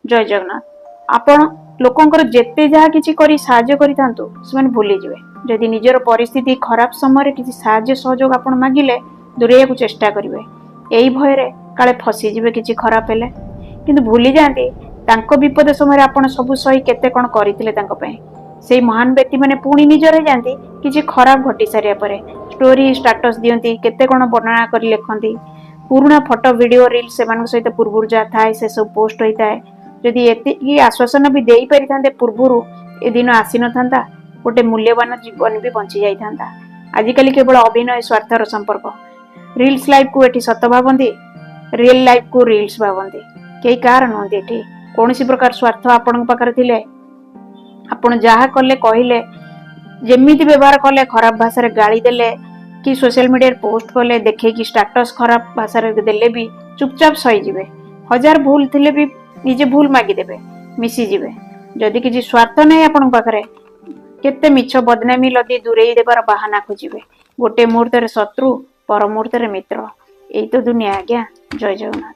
ଜୟ ଜଗନ୍ନାଥ। ଆପଣ ଲୋକଙ୍କର ଯେତେ ଯାହା କିଛି କରି ସାହାଯ୍ୟ କରିଥାନ୍ତୁ, ସେମାନେ ଭୁଲିଯିବେ। ଯଦି ନିଜର ପରିସ୍ଥିତି ଖରାପ ସମୟରେ କିଛି ସାହାଯ୍ୟ ସହଯୋଗ ଆପଣ ମାଗିଲେ, ଦୂରେଇବାକୁ ଚେଷ୍ଟା କରିବେ, ଏଇ ଭୟରେ କାଳେ ଫସିଯିବେ କିଛି ଖରାପ ହେଲେ। କିନ୍ତୁ ଭୁଲି ଯାଆନ୍ତି, ତାଙ୍କ ବିପଦ ସମୟରେ ଆପଣ ସବୁ ସହି କେତେ କ'ଣ କରିଥିଲେ ତାଙ୍କ ପାଇଁ। ସେଇ ମହାନ ବ୍ୟକ୍ତିମାନେ ପୁଣି ନିଜର ହେଇଯାନ୍ତି କିଛି ଖରାପ ଘଟି ସାରିବା ପରେ। ଷ୍ଟୋରି ଷ୍ଟାଟସ୍ ଦିଅନ୍ତି, କେତେ କ'ଣ ବର୍ଣ୍ଣନା କରି ଲେଖନ୍ତି। ପୁରୁଣା ଫଟୋ, ଭିଡ଼ିଓ, ରିଲ୍ସ ସେମାନଙ୍କ ସହିତ ପୂର୍ବରୁ ଯାହା ଥାଏ, ସେସବୁ ପୋଷ୍ଟ ହୋଇଥାଏ। ଯଦି ଏତିକି ଆଶ୍ୱାସନା ବି ଦେଇପାରିଥାନ୍ତେ ପୂର୍ବରୁ, ଏ ଦିନ ଆସିନଥାନ୍ତା। ଗୋଟେ ମୂଲ୍ୟବାନ ଜୀବନ ବି ବଞ୍ଚି ଯାଇଥାନ୍ତା। ଆଜିକାଲି କେବଳ ଅଭିନୟ, ସ୍ୱାର୍ଥର ସମ୍ପର୍କ। ରିଲ୍ସ ଲାଇଫକୁ ଏଠି ସତ ଭାବନ୍ତି, ରିଏଲ ଲାଇଫକୁ ରିଲ୍ସ ଭାବନ୍ତି। କେହି କାହାର ନୁହନ୍ତି ଏଠି। କୌଣସି ପ୍ରକାର ସ୍ୱାର୍ଥ ଆପଣଙ୍କ ପାଖରେ ଥିଲେ, ଆପଣ ଯାହା କଲେ, କହିଲେ, ଯେମିତି ବ୍ୟବହାର କଲେ, ଖରାପ ଭାଷାରେ ଗାଳି ଦେଲେ କି ସୋସିଆଲ ମିଡିଆରେ ପୋଷ୍ଟ କଲେ, ଦେଖେଇକି ଷ୍ଟାଟସ୍ ଖରାପ ଭାଷାରେ ଦେଲେ ବି ଚୁପଚାପ ସହିଯିବେ। ହଜାର ଭୁଲ ଥିଲେ ବି ନିଜେ ଭୁଲ ମାଗିଦେବେ, ମିଶିଯିବେ। ଯଦି କିଛି ସ୍ୱାର୍ଥ ନାହିଁ ଆପଣଙ୍କ ପାଖରେ, କେତେ ମିଛ ବଦନାମୀ ଲଦି ଦୂରେଇ ଦେବାର ବାହାନା ଖୋଜିବେ। ଗୋଟେ ମୁହୂର୍ତ୍ତରେ ଶତ୍ରୁ, ପର ମୁହୂର୍ତ୍ତରେ ମିତ୍ର। ଏଇ ତ ଦୁନିଆ ଆଜ୍ଞା। ଜୟ ଜଗନ୍ନାଥ।